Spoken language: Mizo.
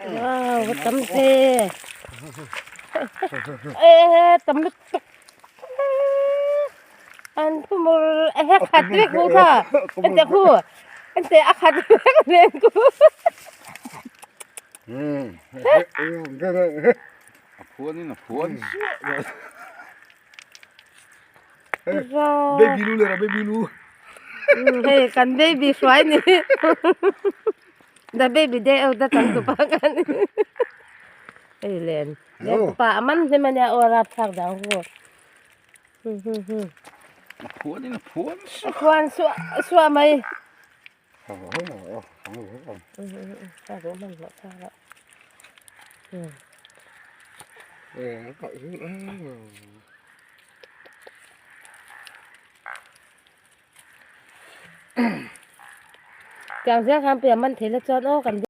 Wow, va tam ve. Ê, tam lutuk. An thu mur e khat vek mu kha. An te khu. An te a khat vek nen ku. A phuan in a phuan suah. Baby lu leh baby lu. Hei kan baby hruai ni. The baby day out da chang tupa kan. Hei len. Len tupa a man hle mania aw rap thlak dang hu. A phuan in a phuan suah. A phuan suah suah mai. Tiang zel khan pian man thei la chuan aw kan.